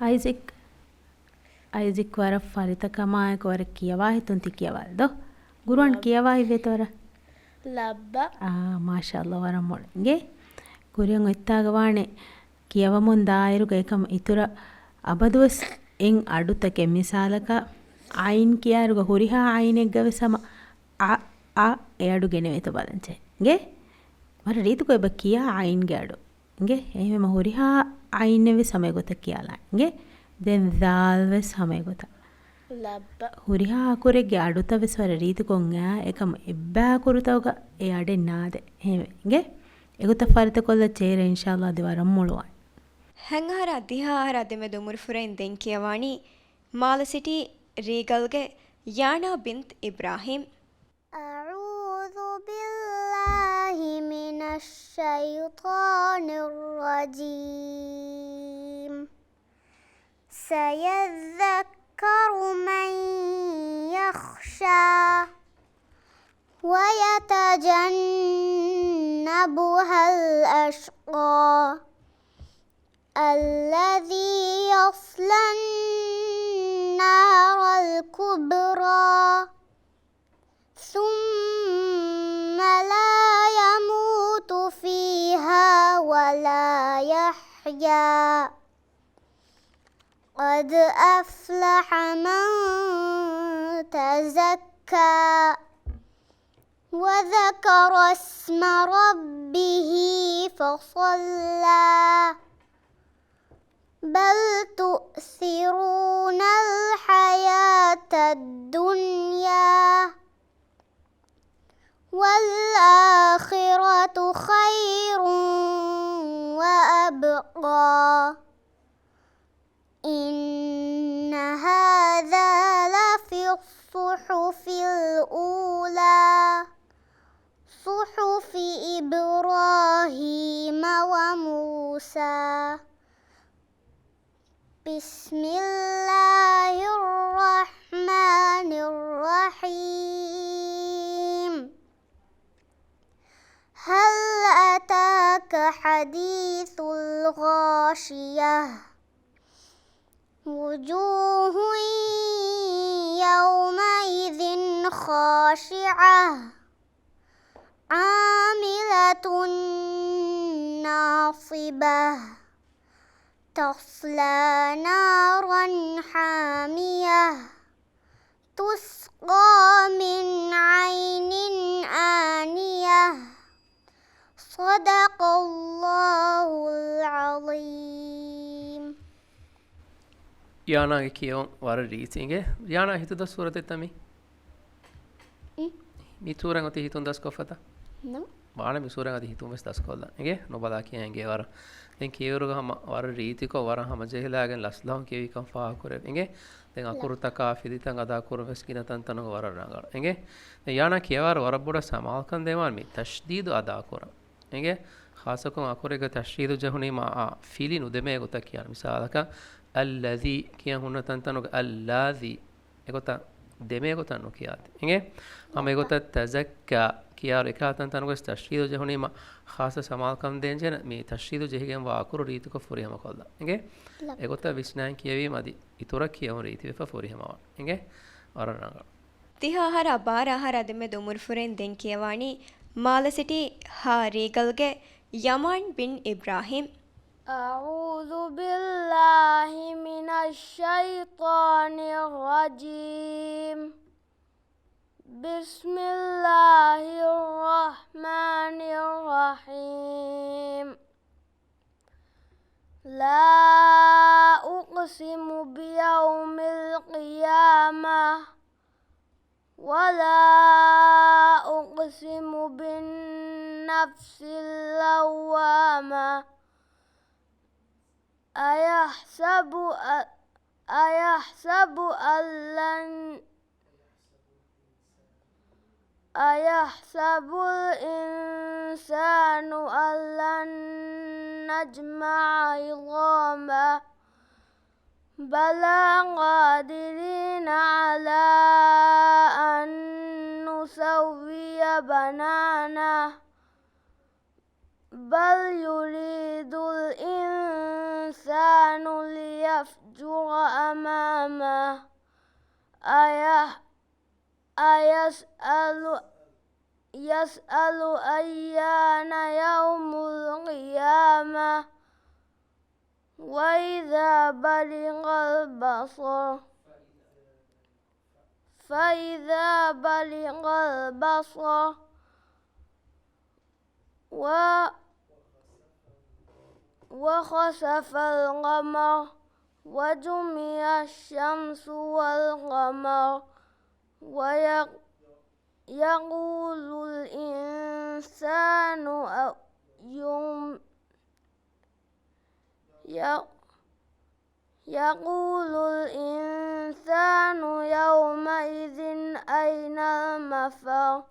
އައިޒެކް، އައިޒެކް ވަރަށް ފަރިތަކަމާއެކު ވަރަށް ކިޔަވާ ހިތުން ތި ކިޔަވާލަދޯ. ގުރުއާން ކިޔަވާ ހިތްވޭތަ ވަރަށް؟ ލައްބަ. އާ، މާޝާﷲ، ވަރަށް މޮޅަށް އިނގޭ. ކުރިއަށް އޮތްތާގަ ވާނެ ކިޔަވަމުން ދާއިރުގަ އެކަމަށް އިތުރަށް އަބަދުވެސް އެއް އަޑުތަކެއް، މިސާލަކަށް އައިން ކިޔާއިރުގަ ހުރިހާ އައިނެއްގަ ވެސް ހަމަ އަ، އަ އެ އަޑު ގެނެވޭތޯ ބަލަންޖެ. އިނގޭ؟ ވަރަށް ރީތިކޮށް އެބަ ކިޔާ އައިންގެ އަޑު. އިނގޭ؟ އެހެންވީމަ ހުރިހާ އައިނެއް ވެސް ހަމަ އެގޮތަށް ކިޔާލާ. އިނގޭ؟ ދެން ދާލް ވެސް ހަމަ އެގޮތަށް. ހުރިހާ އަކުރެއްގެ އަޑުތައް ވެސް ވަރަށް ރީތިކޮށް އައި، އެކަމަ އެއްބައި އަކުރުތަކުގަ އެ އަޑެއް ނާދޭ. އެހެންވެ، އިނގޭ؟ އެގޮތަށް ފަރިތަކޮށްލަ ޗޭރަށް އިންޝާﷲ އަދި ވަރަށް މޮޅުވާނެ. ހަތް އަހަރާ ދިހަ އަހަރާ ދެމެދު އުމުރުފުރެއިން ދެން ކިޔަވާނީ މާލެ ސިޓީ ރީގަލްގެ ޔާނާ ބިންތު އިބްރާހީމް. أعوذ بالله من الشيطان الرجيم. سيذكر من يخشى ويتجنبها الأشقى الذي يصلى النار الكبرى ثم لا يموت فيها ولا يحيا قد أفلح من تزكى وذكر اسم ربه فصلى بل تؤثرون الحياة الدنيا والآخرة خير وأبقى إن هذا لفي الصحف الأولى صحف إبراهيم وموسى بسم الله الرحمن الرحيم هل أتاك حديث الغاشية وجوه يومئذ خاشعة عاملة ناصبة تصلى نارا حامية تسقى من عين آنية صدق الله العظيم. ޔާނާގެ ކިޔެވުން ވަރަށް ރީތި އިނގޭ. ޔާނާ ހިތުދަސް ސޫރަތެއްތަ މީ؟ މި ސޫރަ އޮތީ ހިތުން ދަސްކޮށްފަތަ؟ ނޯ. ވާނެ މި ސޫރަ އަދި ހިތުން ވެސް ދަސްކޮށްލަން. އިނގޭ ނުބަލާ ކިޔަން އިނގޭ ވަރަށް. ދެން ކިޔެވިއިރުގަ ހަމަ ވަރަށް ރީތިކޮށް ވަރަށް ހަމަޖެހިލާގެން ލަސްލަހުން ކިޔެވިކަން ފާހަގަކުރެވި. އިނގޭ؟ ދެން އަކުރުތަކާ ފިލިތައް އަދާކުރުން ވެސް ގިނަ ތަންތަނުގަ ވަރަށް ރަނގަޅު. އިނގޭ؟ ދެން ޔާނާ ކިޔަވާއިރު ވަރަށް ބޮޑަށް ސަމާލުކަން ދޭންވާނެ މި ތަޝްދީދު އަދާކުރަން. އިނގޭ؟ ޚާއްޞަކޮށް އަކުރެއްގަ ތަޝްދީދު ޖެހުނީމާ އާ ފިލި ނުދެމޭ ގޮތަށް ކިޔާނެ. މިސާލަކަށް، އައްލަޛީ ކިޔަން ހުންނަ ތަންތަނުގަ އައްލާޛީ އެގޮތަށް ދެމޭ ގޮތަށް ނުކިޔާތި. އިނގޭ؟ ހަމަ އެގޮތަށް ތަޒައްކާ ކިޔާއިރު އެކާ ތަންތަނުގަވެސް ތަޝްދީދު ޖެހުނީމަ ޚާއްޞަ ސަމާލުކަން ދޭންޖެހޭނެ މި ތަޝްދީދު ޖެހިގެންވާ އަކުރު ރީތިކޮށް ފުރިހަމަކޮށްލާ. އިނގޭ؟ އެގޮތަށް ވިސްނާން ކިޔެވީމަ އަދި އިތުރަށް ކިޔެވުން ރީތިވެފަ ފުރިހަމަވާނެ. އިނގޭ؟ ވަރަށް ރަނގަޅު. ދިހަ އަހަރާ ބާރަ އަހަރާ ދެމެދު އުމުރުފުރެއިން ދެން ކިޔަވާނީ މާލެ ސިޓީ ހަ ރީގަލްގެ ޔަމާން ބިން އިބްރާހީމް. أعوذ بالله من الشيطان الرجيم. بسم الله الرحمن الرحيم. لا أقسم بيوم القيامة ولا أقسم بالنفس اللوامة. أيحسب أ-، أيحسب أن لن، أيحسب الإنسان أن لن نجمع عظامه. بلى قادرين على أن نسوي بنانه. بل يريد الإنسان ليفجر أمامه. أيح-، أيسأل، يسأل أيان يوم القيامة. وإذا برق البصر، فإذا برق البصر، و-، وخسف القمر، وجمع الشمس والقمر ويق-، يقول الإنسان أ-، يوم-، ي-، يقول الإنسان يومئذ أين المفر.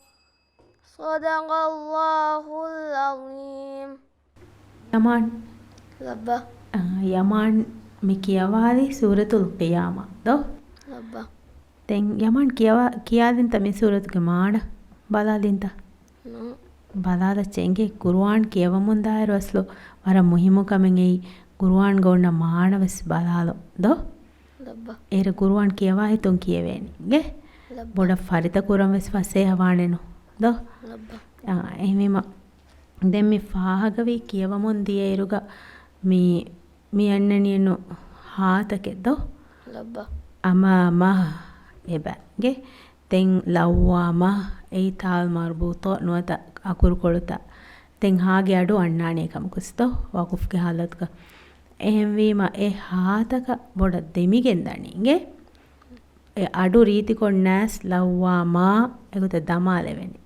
صدق الله العظيم. ޔަމާން. ލައްބަ. އާ، ޔަމާން މި ކިޔަވާލި ސޫރަތުލް ޤިޔާމާ ދޯ؟ ލައްބަ. ދެން ޔަމާން ކިޔަވާ-، ކިޔާލިންތަ މި ސޫރަތުގެ މާނަ؟ ބަލާލިންތަ؟ ނޯ. ބަލާލައްޗޭ އިނގޭ ޤުރުއާން ކިޔަވަމުންދާއިރު އަސްލު ވަރަށް މުހިއްމު ކަމެއް އެއީ ޤުރުއާންގަ އޮންނަ މާނަވެސް ބަލާލުން ދޯ؟ ލައްބަ. އޭރު ޤުރުއާން ކިޔަވާ ހިތުން ކިޔެވޭނީ އިނގޭ؟ ލައްބަ. ބޮޑަށް ފަރިތަ ކުރަން ވެސް ފަސޭހަ ވާނެނު ދޯ؟ ލައްބަ. އާ، އެހެންވީމަ ދެން މި ފާހަގަވީ ކިޔަވަމުން ދިޔައިރުގަ މި، މި އަންނަނީނު ހާތަކެއް ދޯ؟ ލައްބަ. އަމާމާ އެބަ އިނގޭ. ދެން ލައްވާމާ އެއީ ތާލް މަރުބޫޠޯ ނުވަތަ އަކުރުކޮޅުތައް. ދެން ހާގެ އަޑު އަންނާނޭ ކަމަކުސް ދޯ؟ ވަޤުފްގެ ހާލަތުގަ. އެހެންވީމަ އެ ހާތަކަށް ބޮޑަށް ދެމިގެން ދަނީ އިނގޭ. އެ އަޑު ރީތިކޮށް ނާސް ލައްވާމާ އެގޮތަށް ދަމާލެވެނީ.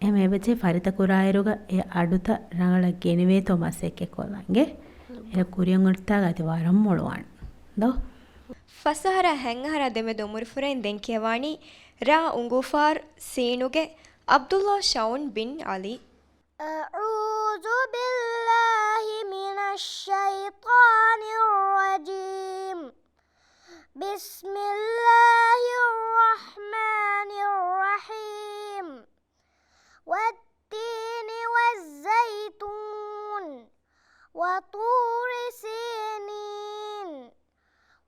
އެހެން އެބަޖެހޭ ފަރިތަ ކުރާއިރުގަ އެ އަޑުތައް ރަނގަޅަށް ގެނެވޭތޯ މަސައްކަތް ކޮށްލަން އިނގޭ. އެ ކުރިއަށް އޮތްތާގަ އަދި ވަރަށް މޮޅުވާން ދޯ؟ ފަސް އަހަރާ ހަތް އަހަރާ ދެމެދު އުމުރުފުރެއިން ދެން ކިޔަވާނީ ރ އުނގޫފާރު ސީނުގެ ޢަބްދުﷲ ޝައުން ބިން ޢަލީ. أعوذ بالله من الشيطان الرجيم. بسم الله الرحمن الرحيم. والتين والزيتون. وطور سينين.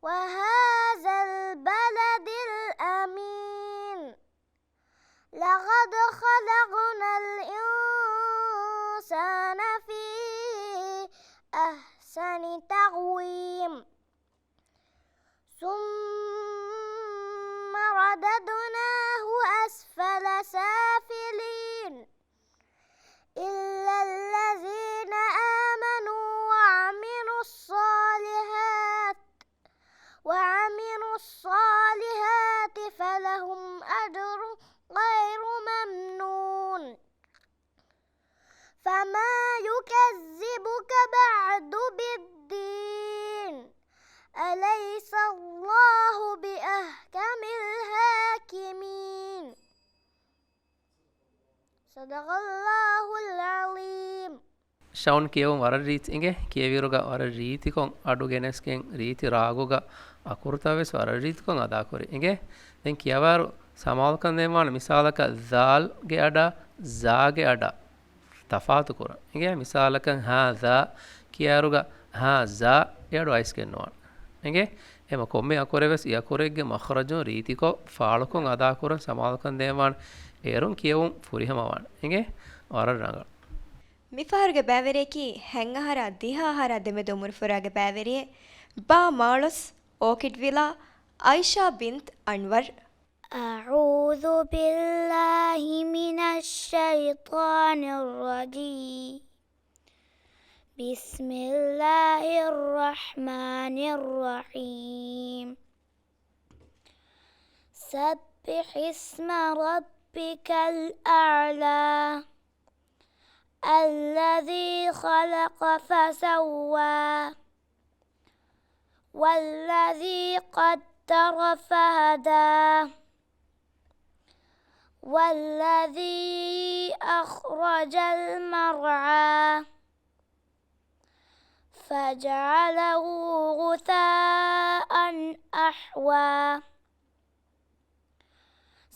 وهذا البلد الأمين. لقد خلقنا الإنسان في أحسن تقويم. ثم رددناه أسفل سافلين. إلا الذين آمنوا وعملوا الصالحات، وعملوا الصالحات فلهم أجر غير ممنون. فما يكذبك بعد بالدين. أليس الله بأحكم الحاكمين. صدق الله العظيم. ޝައުން ކިޔެވުން ވަރަށް ރީތި އިނގޭ. ކިޔެވިއިރުގަ ވަރަށް ރީތިކޮށް އަޑު ގެނެސްގެން ރީތި ރާގުގަ އަކުރުތައް ވެސް ވަރަށް ރީތިކޮށް އަދާކުރި އިނގޭ. ދެން ކިޔަވާއިރު ސަމާލުކަން ދޭންވާނެ މިސާލަކަށް ޒާލްގެ އަޑާ ޒާގެ އަޑާ ތަފާތު ކުރަން އިނގޭ. މިސާލަކަށް ހާ ޒާ ކިޔާއިރުގަ ހާ ޒާ އެ އަޑު އައިސްގެން ނުވާނެ އިނގޭ. އެމަ ކޮންމެ އަކުރެއް ވެސް އެ އަކުރެއްގެ މަޚްރަޖުން ރީތިކޮށް ފާޅުކޮށް އަދާކުރަން ސަމާލުކަން ދޭންވާނެ. އޭރުން ކިޔެވުން ފުރިހަމަވާނެ އިނގޭ. ވަރަށް ރަނގަޅު. މިފަހަރުގެ ބައިވެރިޔަކީ ހަތް އަހަރާ ދިހަ އަހަރާ ދެމެދު އުމުރުފުރާގެ ބައިވެރިއެއް ބާ މާޅޮސް އޯކިޑް ވިލާ އައިޝާ ބިންތް އަންވަރް. أعوذ بالله من الشيطان الرجيم. بسم الله الرحمن الرحيم. سبح اسم ربك الأعلى. الذي خلق فسوى. والذي قدر فهدى. والذي أخرج المرعى. فجعله غثاء أحوى.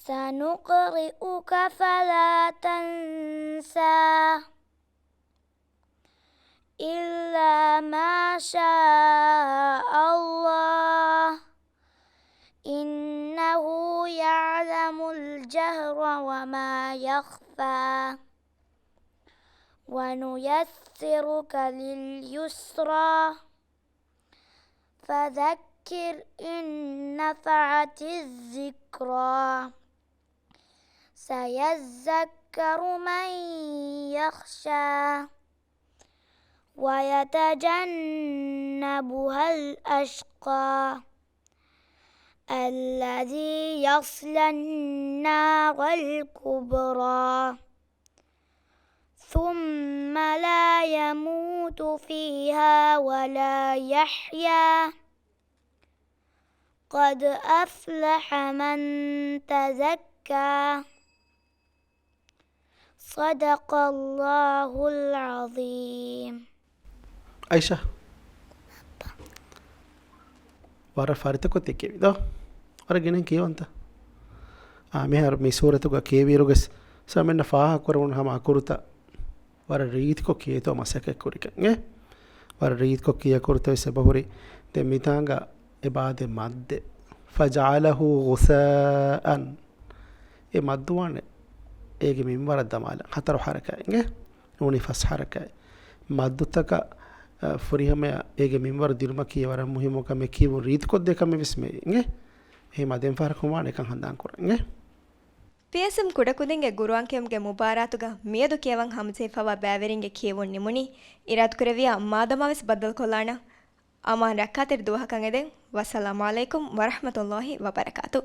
سنقرئك فلا تنسى. إلا ما شاء الله. إنه يعلم الجهر وما يخفى. ونيسرك لليسرى. فذكر إن نفعت الذكرى. سيذكر من يخشى. ويتجنبها الأشقى الذي يصلى النار الكبرى ثم لا يموت فيها ولا يحيا قد أفلح من تزكى صدق الله العظيم. އައިޝާ، ވަރަށް ފަރިތަކޮށް ތި ކިޔެވި ދޯ؟ ވަރަށް ގިނައިން ކިޔަވަންތަ؟ އާ، މިހާރު މި ސޫރަތުގަ ކިޔެވިއިރުގަސް ސަމެންނަ ފާހަގަކުރެވުނު ހަމަ އަކުރުތައް ވަރަށް ރީތިކޮށް ކިޔޭތޯ މަސައްކަތްކުރިކަން އެ. ވަރަށް ރީތިކޮށް ކިޔަކުރުތަވެސް އެބަހުރި. ދެން މިތާނގަ އެބާދެ މައްދެއް. فجعله غثاء. އެ މައްދުވާނެ އޭގެ މިންވަރަށް ދަމާލަން. ހަތަރު ޙަރަކާތް އިނގޭ. ނޫނީ ފަސް ޙަރަކާތް. މައްދުތަކަށް، އަ، ފުރިހަމަޔަށް އޭގެ މިންވަރު ދިނުމަކީ ވަރަށް މުހިއްމު ކަމެއް. ކިޔެވުން ރީތިކޮށްދޭ ކަމެއް ވެސް މެ އިނގޭ. އެހެންމަ ދެން ފަހަރަކުން ވާނެ އެކަން ހަނދާން ކުރަން އިނގޭ. ޕީއެސްއެމް ކުޑަކުދިންގެ ގުރުއާން ކިޔުމުގެ މުބާރާތުގަ މިއަދު ކިޔަވަން ހަމަޖެހިފައިވާ ބައިވެރިންގެ ކިޔެވުން ނިމުނީ. އިރާދަކުރެއްވިޔާ މާދަމާވެސް ބައްދަލުކޮށްލާނަން. އަމާން ރައްކާތެރި ދުވަހަކަށް އެދެން. ވައްސަލާމް ޢަލައިކުމް ވަރަޙްމަތުﷲ ވަބަރަކާތު.